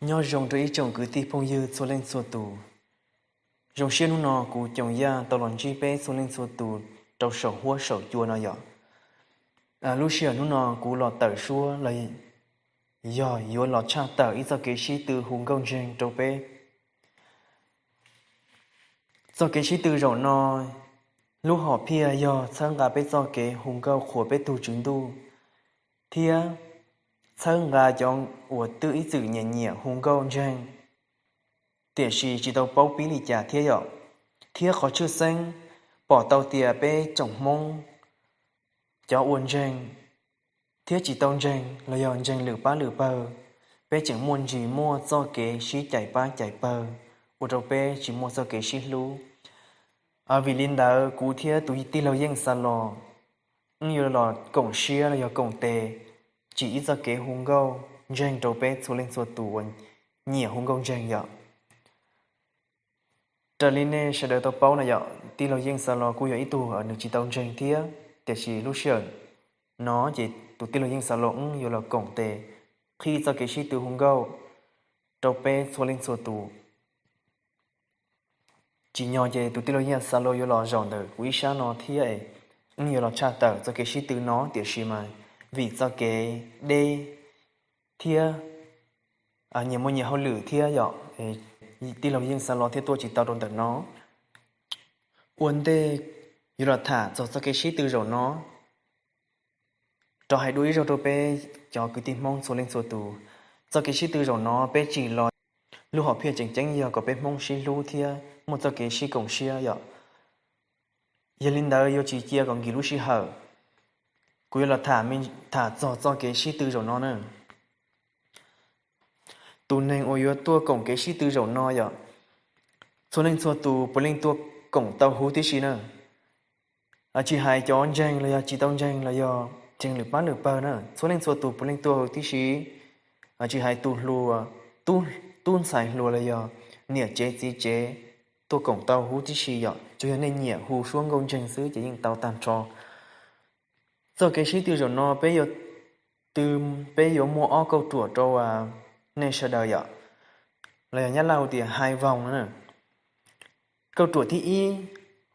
Nyob zoo rau ib tsoom kwv tij phooj ywg txhua leej txhua tus. Zoo siab hnub no kuv Coom Yaj tau los ntsib peb txhua leej txhua tus rau saum huab saum cua no yom. Lub sij hawm hnub no kuv los tawm suab los yog yuav los tshaj tawm ib txoj kev sib tw hu nkauj ntseeg rau peb. Txoj kev sib tw zaum no, lub hom phiaj yog txhawb nqa peb txoj kev hu nkauj qhuas peb tug Tswv Ntuj, thiab txhawb nqa cov uas twb ib txwm nyiam nyiam hu nkauj ntseeg, tiam sis tsis tau paub pib li cas thiab yom. Thiab qhov tshwj xeeb, pom tau tias peb tsoom Hmoob, cov ua ntseeg thiab tsis tau ntseeg los yog ntseeg lwm pab lwm pawg, peb tseem muaj ntsis muaj txoj kev sib cais pab cais pawg, ua rau peb tsis muaj txoj kev sib hlub. Vim li ntawd kuv thiab tus tij laug Yeej Xa Los wb yuav los koom siab los yog koom tes tsim ib txoj kev hu nkauj ntseeg rau peb txhua leej txhua tus uas nyiam hu nkauj ntseeg yom. Raws li nej sawv daws tau paub na yom, tij laug Yeej Xa Los kuj yog ib tug nws tsis tau ntseeg thiab, tiam sis lub sij hawm no ces tus tij laug Yeej Xa Los wb yuav los koom tes qhib txoj kev sib tw hu nkauj rau peb txhua leej txhua tus. Tsim nyog ces tus tij laug Yeej Xa Los yuav los zaum ntawm kuv ib sab no thiab, wb yuav los tshaj tawm txoj kev sib tw no, tiam sis mas vim txoj kev deb thiab nyias muaj nyias hauj lwm thiab yom, tij laug Yeej Xa Los thiaj tuaj tsis tau rau ntawm no. Ua ntej yuav los tham txog txoj kev sib tw zaum no, rov hais dua ib zaug rau peb cov kwv tij Hmoob txhua leej txhua tus, txoj kev sib tw zaum no peb tsim los lub hom phiaj tseem ceeb yog kom peb Hmoob sib hlub thiab muaj txoj kev sib koom siab yom. Yog li ntawd yuav tsis cia kom nkim lub sij hawm, kuv yuav los tham txog txoj kev sib tw zaum no na. Tus neeg uas yuav tuaj koom kev sib tw zaum no yom, txhua leej txhua tus puav leej tuaj koom tau huv tib si na. Tsis hais cov ntseeg los yog tsis tau ntseeg los yog ntseeg lwm pab lwm pawg na, txhua leej txhua tus puav leej tuaj huv tib si. Tsis hais tus hluas, tub ntxhais hluas los yog niam tsev txiv tsev, tuaj koom tau huv tib si yom. Tsuas yog nej nyiam hu suab nkauj ntseeg xwb ces yeej tau tag nrho. Txoj kev sib tw zaum no peb yuav tw, peb yuav muaj ob kauj ruam rau nej sawv daws yom, los yog Nyab Laj hu tias hai vòng no. Kauj ruam thib ib,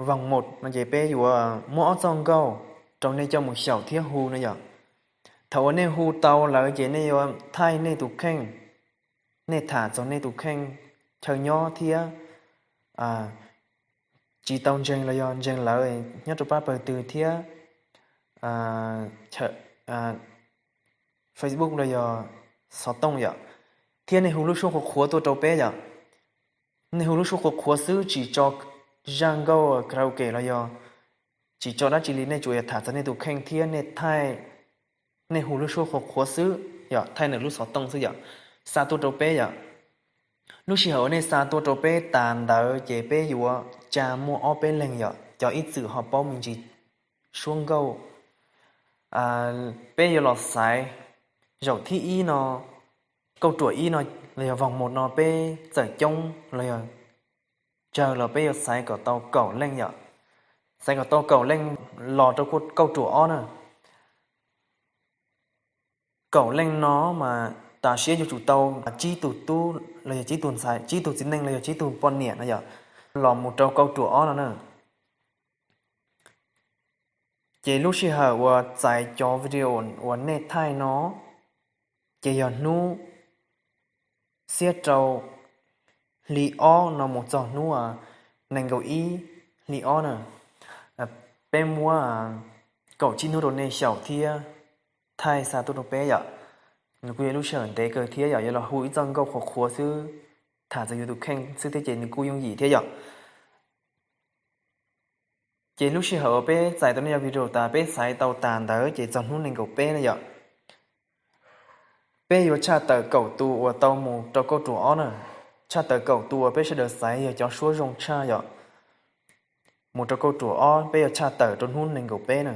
vòng một no ces peb yuav muab ob txoj nkauj rau nej coj mus xyaum thiab hu no yom. Thaum uas nej hu tau lawm ces nej yuav thaij nej tus kheej, nej tham txog nej tus kheej, chaw nyob thiab tsis tau ntseeg los yog ntseeg lawm nyob rau pab pawg twg thiab Facebook los yog xov tooj yom, thiab nej hu lub suab qhuav qhuav tuaj rau peb yom. Nej hu lub suab qhuav qhuav xwb, tsis tso zaj nkauj karaoke los yog tsis tso dab tsi li, nej tsuas yog tham txog nej tus kheej thiab nej thaij, nej hu lub suab qhuav qhuav xwb yom, thaij nej lub xov tooj xwb yom, xa tuaj rau peb yom. Lub sij hawm uas nej xa tuaj rau peb tas ntawd ces peb yuav tsa muaj ob peb leeg yom, cov ib txwm ho paub me ntsis suab nkauj. Peb yuav los xaiv zaum thib ib no, kauj ruam ib no los yog vòng một no peb txawm coob los yog tsawg los peb yuav xaiv kom tau kaum leej yom. Xaiv kom tau kaum leej los rau kauj ruam ob na. Kaum leej no mas tas siab yuav tsum tau tsib tug tub los yog tsib tug ntxhais, tsib tug txiv neej los yog tsib tug poj niam no yom, los mus rau kauj ruam ob no na. Ces lub sij hawm uas txais cov video uas nej thaij no ces yog hnub xiab rau hli ob no mus txog hnub nees nkaum ib hli ob na. Peb muab kaum tsib hnub rau nej xyaum thiab thaij xa tuaj rau peb yom. Nws kuj yog lub sij hawm ntev kawg thiab yom, yuav los hu ib txoj nkauj qhuav qhuav xwb, tham txog yus tus kheej xwb thiab ces nws kuj yooj yim thiab yom. Ces lub sij hawm uas peb txais tau nej cov video tas, peb xaiv tau tas ntawd ces txog hnub nees nkaum peb na yom, peb yuav tshaj tawm kaum tus uas tau mus rau kauj ruam ob na. Tshaj tawm kaum tus uas peb sawv daws xaiv yog cov suab zoo tshaj yom, mus rau kauj ruam ob peb yuav tshaj tawm rau hnub nees nkaum peb na,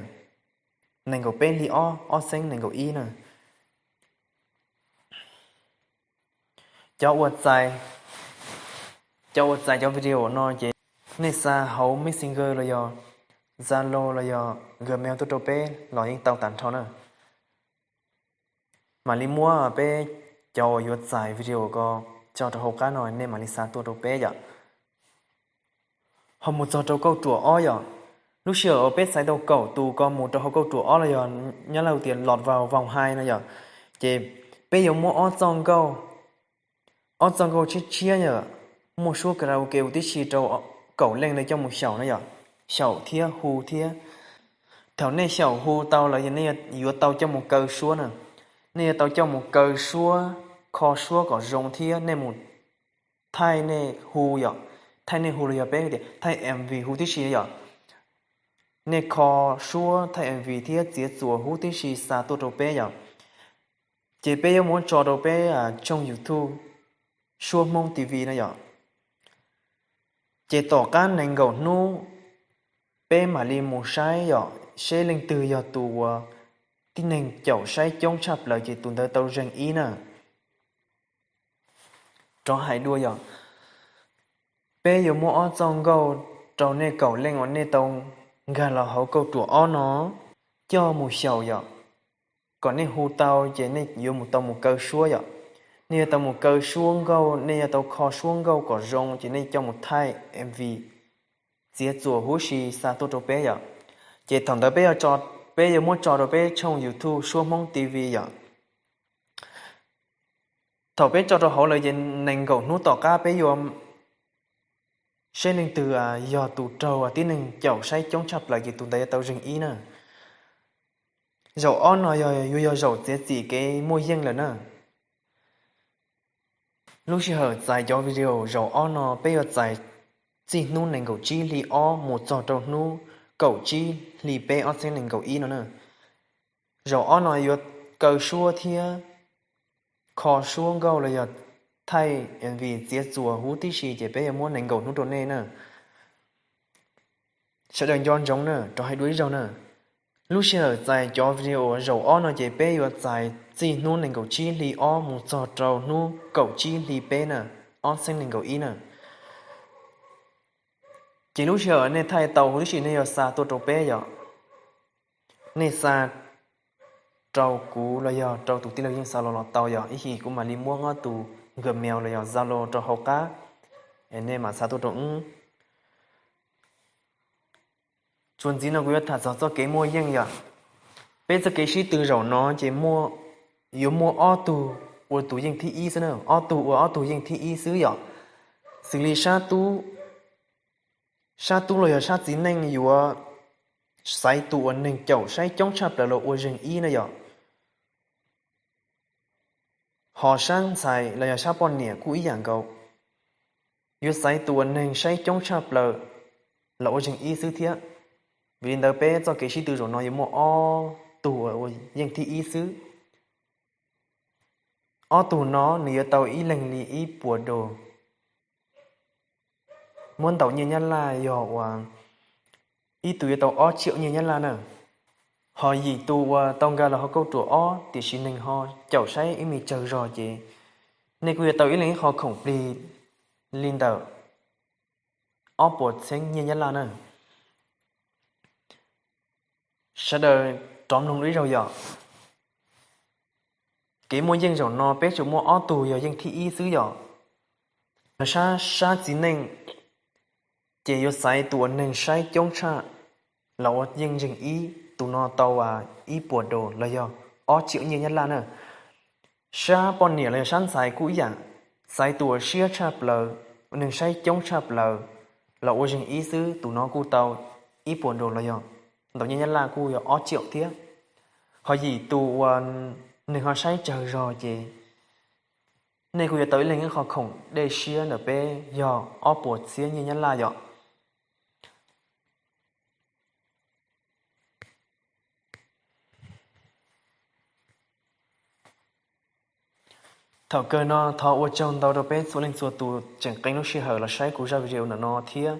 nees nkaum peb hli ob, ob xeeb nees nkaum ib na. Cov uas txais, cov uas txais cov video no ces nej xa hauv Messenger los yog Zalo los yog Gmail tuaj rau peb los yeej tau tag nrho na. Mam li muab peb cov uas yuav txais video ko tso rau hauv qab no nej mam li xa tuaj rau peb yom. Ho mus txog rau kauj ruam ob yom, lub sij hawm uas peb xaiv tau kaum tus ko mus rau hauv kauj ruam ob los yog Nyab Laj tias lọt vào vòng hai no yom, ces peb yuav muab ob txoj nkauj, ob txoj nkauj tshiab tshiab yom, muaj suab karaoke huv tib si rau kaum leej ntawd coj mus xyaum no yom, xyaum thiab hu thiab. Thaum nej xyaum hu tau lawm nej yuav tau coj mus kaw suab na, nej yuav tau coj mus kaw suab, kho suab kom zoo thiab nej mus thaij nej hu yom, thaij nej hu los yog peb tias thaij M V huv tib si yom. Nej kho suab thaij M V thiab txiav txuas huv tib si xa tuaj rau peb yom, ces peb yuav muab tso rau peb tshooj YouTube Suab Hmoob T V no yom. Ces tom qab nees nkaum hnub peb mam li mus saib yom, seb leej twg yog tus uas tib neeg caum saib coob tshaj plaws ces tus ntawd tau zeeg ib na. Rov hais dua yom, peb yuav muab ob txoj nkauj rau nej kaum leej uas nej tau nkag los hauv kauj ruam ob no coj mus xyaum yom, kom nej hu tau ces nej yuav mus tau mus kaw suab yom. Nej yuav tau mus kaw suab nkauj, nej yuav tau kho suab nkauj kom zoo ces nej coj mus thaij M V, txiav txuas huv si xa tuaj rau peb yom. Ces thaum ntawd peb, peb yuav muab tso rau peb tshooj YouTube Suab Hmoob T V yom. Thaum peb tso rau hauv lawm ces nees nkaum hnub tom qab peb yuav saib leej twg yog tus raug tib neeg caum saib coob tshaj plaws ces tus ntawd yuav tau zeeg ib na. Zaum ob no yog yuav yog zaum txiav txim kev muaj yeej lawm na. Lub sij hawm txais cov video zaum ob no peb yuav txais txij hnub nees nkaum tsib hli ob mus txog rau hnub kaum tsib hli peb ob txhiab nees nkaum ib no na. Zaum ob no yuav kaw suab thiab kho suab nkauj los yog thaij M V txiav txuas huv tib si ces peb yuav muab nees nkaum hnub rau nej na. Sawv daws nco ntsoov na, rov hais dua ib zaug na. Lub sij hawm txais cov video zaum ob no ces peb yuav txais txij hnub nees nkaum tsib hli ob mus txog rau hnub kaum tsib hli peb na, ob txhiab nees nkaum ib na. Ces lub sij hawm nej thaij tau huv tib si nej yuav xa tuaj rau peb yom. Nej xa rau kuv los yog rau tus tij laug Yeej Xa Los los tau yom, ib chim kuv mam li muab ob tus Gmail los yog Zalo rau hauv qab, es nej mam xa tuaj rau wb. Txuas ntxiv no kuv yuav tham txog txoj kev muaj yeej yom. Peb txoj kev sib tw zaum no ces yuav muaj ob tug ua tus yeej thib ib xwb na, ob tug ua ob tug yeej thib ib xwb yom. Xws li sab tub, sab tub los yog sab txiv neej yuav xaiv tus uas neeg caum saib coob tshaj plaws los ua zeeg ib na yom. Ho sab ntxhais los yog sab poj niam kuj ib yam nkaus, yuav xaiv tus uas neeg saib coob tshaj plaws los ua zeeg ib xwb thiab. Vim li ntawd peb txoj kev sib tw zaum no yuav muaj ob tug uas yeej thib ib xwb. Ob tug no nws yuav tau ib leeg li ib puas dos. Muab ntaus nyiaj Nyab Laj yog uas ib tug yuav tau ob triệu nyiaj Nyab Laj na. Ho yim tus uas tau nkag los hauv kauj ruam ob tiam sis neeg ho caum saib ib me tsawg zog ces nej kuj yuav tau ib leeg ib qho khoom plig li ntawm ob puas txheeb nyiaj Nyab Laj na. Sawv daws rov mloog ib zaug yom. Kev muaj yeej zaum no peb tsuas muaj ob tug yog yeej thib ib xwb yom. Sab, sab txiv neej ces yuav xaiv tus uas neeg saib coob tshaj los ua yeej zeeg ib, tus no tau ib puas dos los yog ob triệu nyiaj Nyab Laj na. Sab poj niam los yog sab ntxhais kuj ib yam, xaiv tus uas siab tshaj plaws, neeg saib coob tshaj plaws los ua zeeg ib xwb, tus no kuj tau ib puas dos los yog ntaus nyiaj Nyab Laj kuj yog ob triệu thiab. Ho yim tus uas neeg ho saib tsawg zog ces nej kuj yuav tau ib leeg ib qho khoom dej siab ntawm peb yog ob puas txhiab nyiaj Nyab Laj yom. Thaum kawg no thov ua tsaug ntau rau peb txhua leej txhua tus tseem qee lub sij hawm los saib kuv zaj video ntawm no thiab.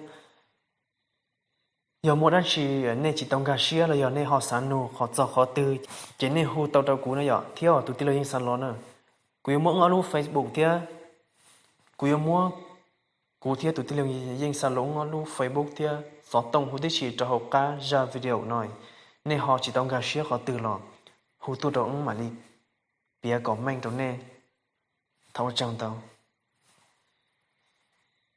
Yog muaj dab tsi nej tsis tau nkag siab los yog nej ho xav nug qhov txog qhov twg ces nej hu tau rau kuv na yom, thiab tus tij laug Yeej Xa Los na. Kuv yuav muab wb ob lub Facebook thiab, kuv yuav muab, kuv thiab tus tij laug Yeej Xa Los wb ob lub Facebook thiab xov tooj huv tib si rau hauv qab zaj video no. Nej ho tsis tau nkag siab qhov twg los hu tuaj rau wb mam li piav kom meej rau nej. Thov ua tsaug ntau.